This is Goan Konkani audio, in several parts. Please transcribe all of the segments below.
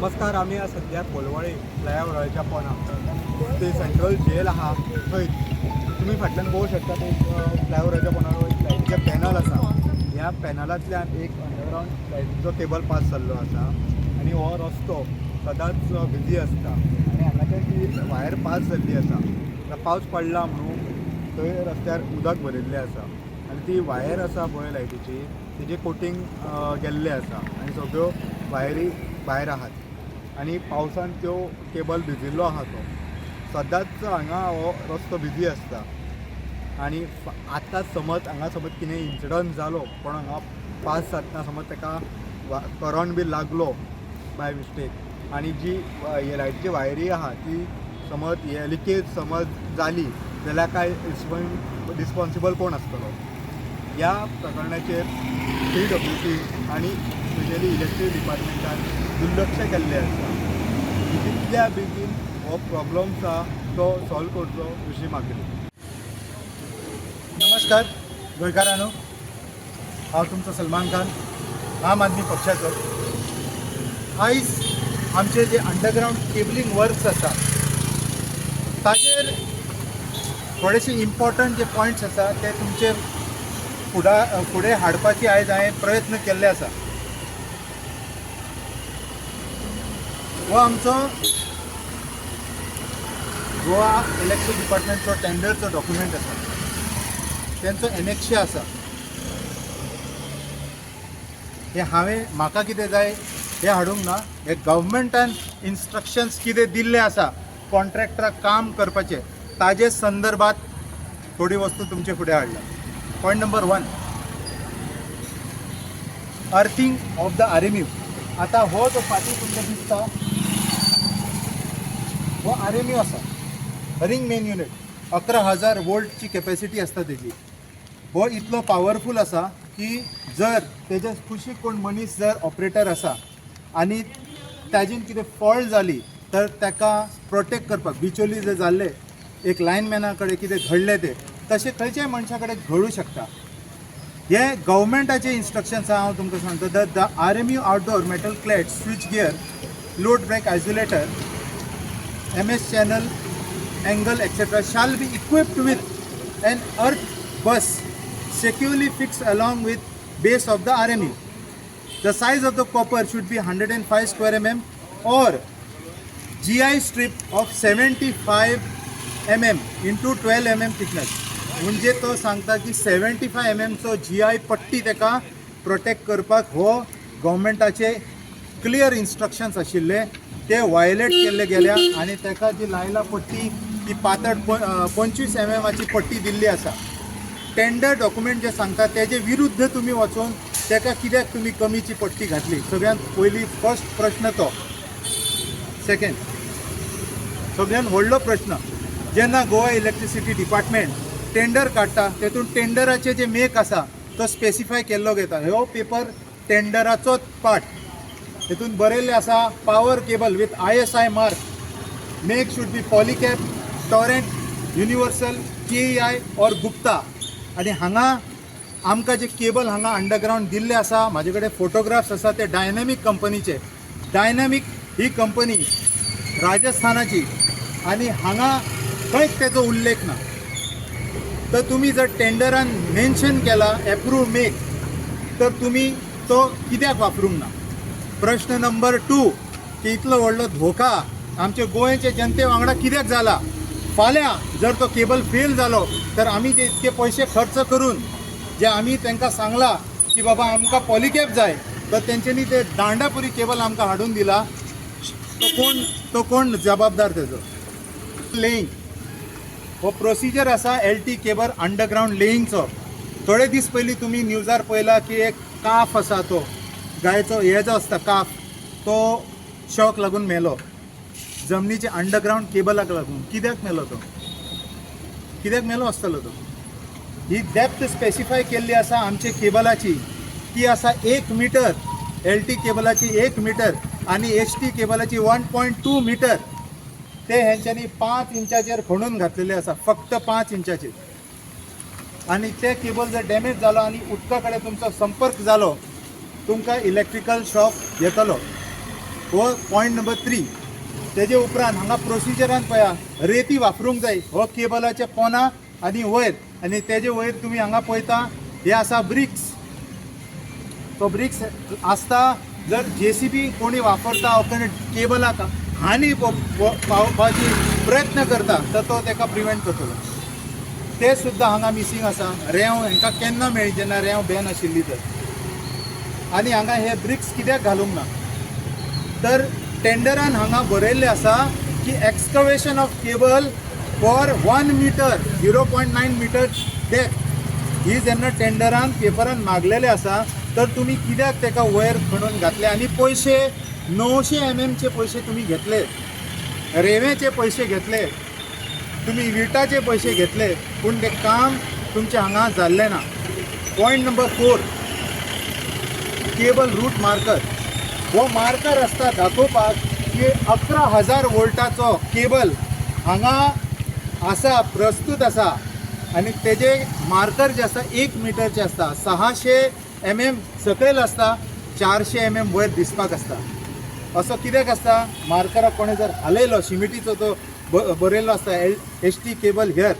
नमस्कार. आमी आज सद्या कोलवाळे फ्लायओवराच्या पोना ते सेंट्रल जेल आहा थंय तुमी फाटल्यान पळोवंक शकता. ते फ्लायओवराच्या पोनार एक लायटीचें पॅनल आसा. ह्या पॅनलांतल्यान एक अंडरग्रावंड लायटीचो केबल पास जाल्लो आसा आनी हो रस्तो सदांच बिजी आसता आनी हांगाच्यान ती वायर पास जाल्ली आसा. आतां पावस पडला म्हणून थंय रस्त्यार उदक भरिल्लें आसा आनी ती वायर आसा पळय लायटीची, तेजें कोटींग गेल्लें आसा आनी सगळ्यो वायरी भायर आहात आनी पावसान त्यो केबल भिजिल्लो आहा. तो सदांच हांगा हो रस्तो बिजी आसता आनी आतांच समज हांगा समज कितें इन्सिडंट जालो, कोण हांगा पास जातना समज ताका करंट बी लागलो बाय मिस्टेक आनी जी हे लायटीची वायरी आहा ती समज हे लिकेज समज जाली जाल्यार काय रिस्पॉन्सिबल कोण आसतलो? ह्या प्रकरणाचेर पीडब्ल्यूडी आनी स्पेशली इलेक्ट्रीक डिपार्टमेंटान दुर्लक्ष केल्लें आसा. जितल्या बेगीन हो प्रॉब्लम्स आहा तो सॉल्व करचो अशी मागणी. नमस्कार गोंयकारांनो, हांव तुमचो सलमान खान, आम आदमी पक्षाचो. आयज आमचे जे अंडरग्रावंड केबलिंग वर्क्स आसा ताजेर थोडेशे इम्पॉर्टंट जे पॉयंट्स आसा ते तुमचे फुडें हाडपाची आयज हांवें प्रयत्न केल्ले आसा. हो आमचो गोवा इलेक्ट्रीक डिपार्टमेंटचो टेंडरचो डॉक्युमेंट आसा, तेंचो एनेक्शे आसा. हे हांवें म्हाका कितें जाय हें हाडूंक ना. हे गव्हर्मेंटान इन्स्ट्रक्शन्स कितें दिल्ले आसा कॉन्ट्रॅक्टराक काम करपाचें, ताजे संदर्भात थोडी वस्तू तुमचे फुडें हाडल्या. Point number 1, earthing of the RMU. आतां हो जो फाटीं तुमकां दिसता हो आरएमयू आसा, रिंग मेन युनिट. 11,000 वोल्टची कॅपॅसिटी आसता तेजी. हो इतलो पावरफूल आसा की जर तेज्या कुशीक कोण मनीस जर ऑपरेटर आसा आनी ताजेन कितें फॉल्ट जाली तर ताका प्रोटेक्ट करपाक, बिचोली जर जाल्लें एक लायनमॅना कडेन कितें घडलें, तें तशें खंयच्याय मनशा कडेन घडूं शकता. हे गव्हर्मेंटाचे इन्स्ट्रक्शन्स आहा. हांव तुमकां सांगता, the RMU outdoor metal clad switch gear, load break isolator, MS channel angle, etc. shall be equipped with an earth bus securely fixed along with base of the RMU. The size of the copper should be 105 square mm or GI strip of 75 mm into 12 mm thickness. म्हणजे तो सांगता की 75 एमएमचो जीआय पट्टी ताका प्रोटेक्ट करपाक. हो गव्हर्मेंटाचे क्लियर इन्स्ट्रक्शन्स आशिल्ले, ते वायलेट केल्ले गेल्या आनी ताका जी लायला पट्टी ती पातळ 25 एमएमाची पट्टी दिल्ली आसा. टेंडर डॉक्युमेंट जे सांगता तेजे विरुद्ध तुमी वचून ताका कित्याक तुमी कमीची पट्टी घातली? सगळ्यांत पयली फर्स्ट प्रश्न तो. सेकंड, सगळ्यात व्हडलो प्रश्न, जेन्ना गोवा इलेक्ट्रिसिटी डिपार्टमेंट टेंडर काडटा तेतून टेंडराचे जे मेक आसा तो स्पेसिफाय केल्लो घेता. हो पेपर टेंडराचोच पार्ट. हेतून बरयल्लें आसा, power cable with ISI mark, make should be Polycab, Torrent, Universal, KEI or Gupta. आनी हांगा आमकां जे केबल हांगा अंडरग्रावंड दिल्ले आसा, म्हाजे कडेन फोटोग्राफ्स आसा, ते डायनॅमीक कंपनीचे. डायनॅमीक ही कंपनी राजस्थानाची आनी हांगा खंयच तेजो उल्लेख ना. तर तुमी जर टेंडरान मेन्शन केला एप्रूव मेक, तर तुमी तो कित्याक वापरूंक ना? प्रश्न नंबर 2 की इतलो व्हडलो धोका आमचे गोंयचे जनते वांगडा कित्याक जाला? फाल्यां जर तो केबल फेल जालो तर आमी जे इतके पयशे खर्च करून जे आमी तांकां सांगला की बाबा आमकां पॉलिकॅब जाय, तर तेंच्यांनी ते दांडापुरी केबल आमकां हाडून दिला, तो कोण जबाबदार तेजो? लेईंग हो प्रोसिजर आसा एल टी केबल अंडरग्रावंड लेईंगचो. थोडे दीस पयलीं तुमी न्यूजार पळयला की एक काफ आसा, तो गायचो हे जो आसता काफ, तो शॉक लागून मेलो जमनीचे अंडरग्रावंड केबलाक लागून. कित्याक मेलो तो? कित्याक मेलो आसतलो तो? ही डेप्थ स्पेसिफाय केल्ली आसा आमचे केबलाची, ती आसा 1 मिटर. एल टी केबलाची 1 मिटर आनी एच टी केबलाची 1.2 मिटर. ते हेंच्यांनी 5 इंचाचेर खणून घातलेले आसा, फक्त 5 इंचाचेर. आनी ते केबल जर डॅमेज जालो आनी उदका कडेन तुमचो संपर्क जालो, तुमकां इलेक्ट्रिकल शॉक येतलो. हो पॉयंट नंबर 3. तेजे उपरांत हांगा प्रोसिजरान पळया, रेती वापरूंक जाय हो केबलाच्या पोना आनी वयर, आनी तेजे वयर तुमी हांगा पळयता हे आसा ब्रिक्स. तो ब्रिक्स आसता, जर जेसीबी कोणी वापरता वा कोणी केबलाक हानी पावपाची प्रयत्न करता तर तो ताका प्रिवेंट करतलो. ते सुद्दां हांगा मिसींग आसा. रेंव हांकां केन्ना मेळ्ळी जेन्ना रेंव बॅन आशिल्ली तर? आनी हांगा हे ब्रिक्स कित्याक घालूंक ना? तर टेंडरान हांगा बरयल्लें आसा की excavation of cable for 1 meter, 0.9 meter depth ही जेन्ना टेंडरान पेपरान मागलेलें आसा, तर तुमी कित्याक ताका वयर खणून घातले आनी पयशे 900 एमएमचे पयशे तुमी घेतले, रेंवेचे पयशे घेतले, तुमी विटाचे पयशे घेतले, पूण तें काम तुमचें हांगा जाल्लें ना. Point number 4, cable route marker. हो मार्कर आसता दाखोवपाक की 11,000 वोल्टाचो केबल हांगा आसा, प्रस्तूत आसा, आनी तेजे मार्कर जे आसता 1 मिटरचे आसता, 600 एमएम सकयल आसता, 400 एमएम वयर दिसपाक आसता. असो कित्याक आसता? मार्कराक कोणें जर हालयलो, शिमिटीचो तो बरयल्लो आसता एचटी केबल here,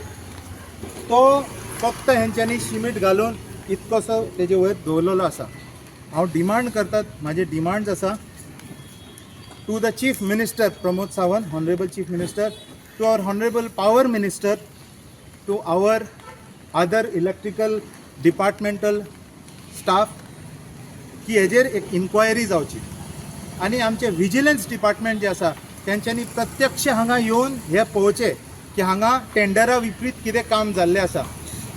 तो फक्त हेंच्यांनी शिमीट घालून इतकोसो तेजे वयर दवरलेलो आसा. हांव डिमांड करतात, म्हाजे डिमांड्स आसा to the Chief Minister Pramod Sawant, Honourable Chief Minister, to our Honourable Power Minister, to our other electrical departmental staff की हेजेर एक इन्क्वायरी जावची आनी आमचे विजिलन्स डिपार्टमेंट जे आसा तेंच्यांनी प्रत्यक्ष हांगा येवन हें पळोवचें की हांगा टेंडरा विपरीत कितें काम जाल्लें आसा.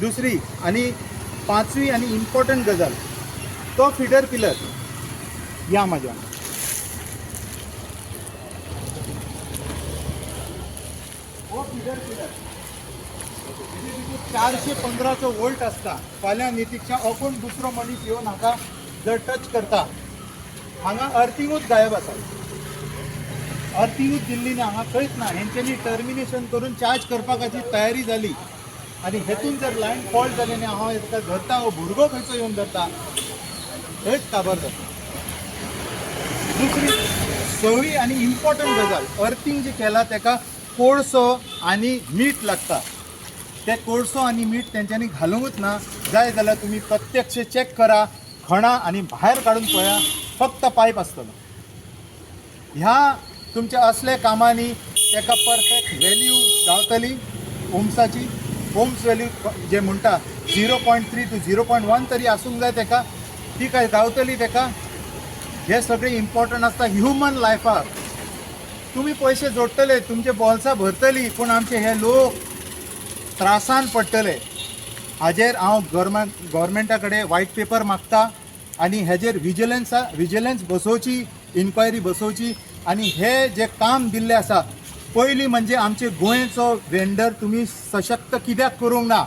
दुसरी आनी पांचवी आनी इम्पॉर्टंट गजाल, तो फिडर पिलर या म्हाज्या वांगडा. हो फिडर पिलर 415चो वोल्ट आसता. फाल्यां नितीक्षा कोण दुसरो मनीस येवन हाका जर टच करता, हांगा अर्थिंगूच गायब आसा. अर्थिंगूच दिल्ली ना हांगा, खंयच ना. हेंच्यांनी टर्मिनेशन करून चार्ज करपाची तयारी जाली आनी हेतून जर लायन फॉल्ट जाली आनी हांव हेका धरता, हो भुरगो खंयचो येवन धरता, थंयच काबार जाता. दुसरी सवी आनी इम्पॉर्टंट गजाल, अर्थिंग जे केला तेका कोळसो आनी मीठ लागता. ते कोळसो आनी मीठ तेंच्यांनी घालूंकच ना. जाय जाल्यार तुमी प्रत्यक्ष चॅक करा, खणा आनी भायर काडून पळया, फक्त पायप आसतलो. ह्या तुमच्या असल्या कामांनी तेका परफेक्ट व्हॅल्यू गावतली ओम्साची. ओम्स व्हॅल्यू जे म्हणटा 0.3 to 0.1 तरी आसूंक जाय तेका, ती काय गावतली तेका? हे सगळें इम्पॉर्टंट आसता ह्युमन लायफाक. तुमी पयशे जोडटले, तुमचे बोल्सां भरतली, पूण आमचे हे लोक त्रासान पडटले. हाजेर हांव गोवोरमेंटा कडेन वायट पेपर मागता आनी हेजेर विजिलन्स बसोवची, इन्क्वायरी बसोवची आनी हे जे काम दिल्लें आसा, पयलीं म्हणजे आमचे गोंयचो वेंडर तुमी सशक्त कित्याक करूंक ना?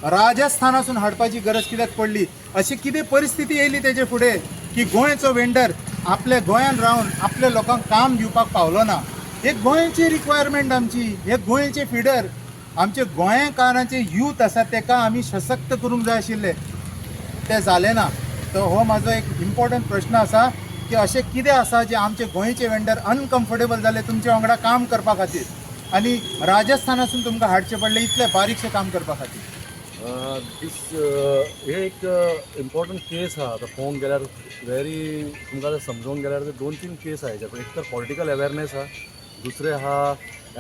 राजस्थानासून हाडपाची गरज कित्याक पडली? अशी कितें परिस्थिती येयली तेजे फुडें की गोंयचो वेंडर आपल्या गोंयान रावन आपल्या लोकांक काम दिवपाक पावलो ना? हे गोंयची रिक्वायरमेंट आमची, हे गोंयचे फिडर, आमचे गोंयकारांचे यूथ आसा तेका आमी सशक्त करूंक जाय आशिल्ले, ते जालें ना. तर हो म्हाजो एक इम्पॉर्टंट प्रश्न आसा की अशें कितें आसा जे आमचे गोंयचे वेंडर अनकम्फर्टेबल जाले तुमचे वांगडा काम करपा खातीर आनी राजस्थानासून तुमकां हाडचें पडलें इतलें बारीकशें काम करपा खातीर? दीस हे एक इम्पॉर्टंट केस आहा. आतां पळोवंक गेल्यार, व्हेरी तुमकां आतां समजोवंक गेल्यार ते दोन तीन केस आहा हेच्या. एक तर पॉलिटिकल अवेरनेस आहा, दुसरें आहा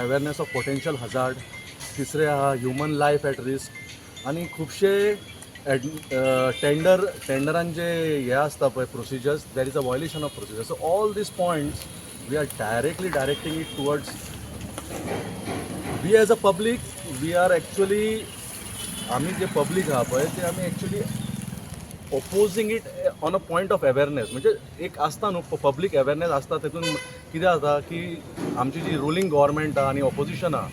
अवेरनेस ऑफ पोटेन्शियल हजार्ड, तिसरें आहा ह्युमन लायफ एट रिस्क, आनी खुबशे टेंडर टेंडरान जे हे आसता पळय procedures, there is a violation of procedure. So all these points we are directly directing it towards we as a public. We are actually, आमी जे पब्लीक आहा पळय ते आमी actually opposing it on a point of awareness. म्हणजे एक आसता न्हू पब्लीक अवेरनेस आसता, तेतून कितें जाता की आमची जी रुलींग गव्हर्मेंट आहा आनी ऑपोजिशन आहा,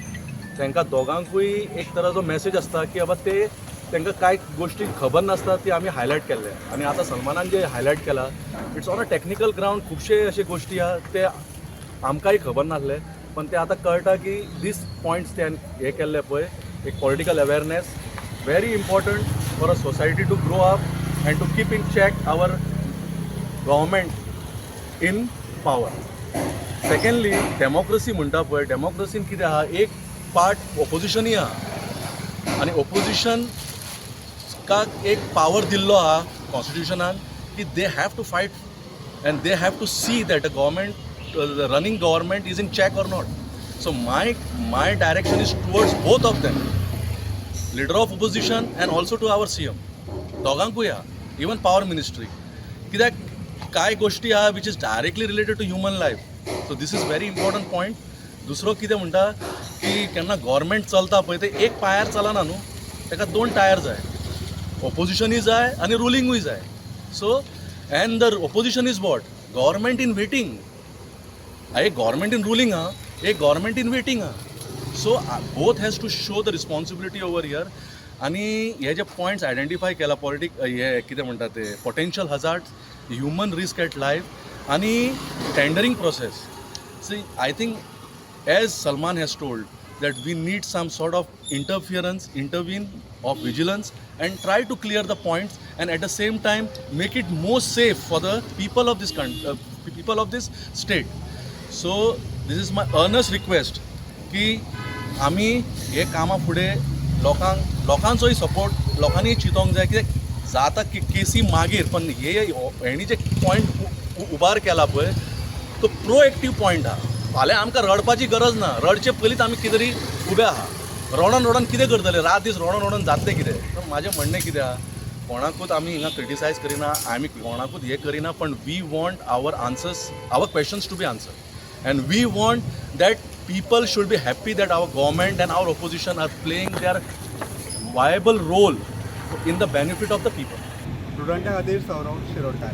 तांकां दोगांकूय एक तराचो मॅसेज आसता की बाबा ते तांकां कांय गोश्टी खबर नासता, ती आमी हायलायट केल्ले. आनी आतां सलमानान जे हायलायट केला, it's on a technical ground. खुबशे अशे गोश्टी आहा ते आमकांय खबर नासले, पण ते आतां कळटा की दीस पॉयंट्स ते हे केल्ले पळय, एक political awareness very important for a society to grow up and to keep in check our government in power. Secondly, democracy म्हणटा पळय, डेमोक्रेसीन कितें आहा, एक पार्ट ओपोजिशनूय आहा आनी ओपोजिशन का एक पावर दिल्लो आहा कॉन्स्टिट्युशनान की they have to fight and they have to see that a government, running government is in check or not. So my direction is towards both of them, leader of opposition and also to our CM. दोगांकूय आहा, इवन पावर मिनिस्ट्री. कित्याक कांय गोश्टी आहा which is directly related to human life. So this is very important point. दुसरो कितें म्हणटा की केन्ना गव्हर्मेंट चलता पळय, ते एक पांयार चलना न्हू, ताका दोन टायर जाय, ओपोजिशनूय जाय आनी रुलिंगूय जाय. So and the opposition is what? Government in waiting. एक गव्हर्मेंट इन रुलिंग आहा, एक गव्हर्मेंट इन वेटींग आहा. So both has to show the responsibility over here. आनी हे जे पॉयंट्स आयडेंटिफाय केला, पॉलिटीक हे कितें म्हणटा ते, potential hazards, human risk at life आनी tendering process. See, I think as Salman has told that we need some sort of interference, intervene of vigilance and try to clear the points and at the same time make it more safe for the people of this country, people of this state. So this is my earnest request की आमी हे कामां फुडें लोकांक, लोकांचोय सपोर्ट, लोकांनी चिंतोंक जाय. कित्याक जाता की केसी मागीर, पण हे हेणी जे पॉयंट उबार केला पळय, तो प्रोएक्टीव पॉयंट आहा. फाल्यां आमकां रडपाची गरज ना, रडचे पयलींच आमी कितें तरी उबे आहा. रडोन रडोन कितें करतले? रात दीस रडोन रडोन जातलें कितें? तर म्हाजें म्हणणें कितें आहा, कोणाकूच आमी हिंगा क्रिटिसायज करिना, आमी कोणाकूच हें करिना, पण we want our answers, our questions to be answer, and we want that people should be happy that our government and our opposition are playing their viable role in the benefit of the people. प्रुडंटा खातीर सौरव शिरोडकार.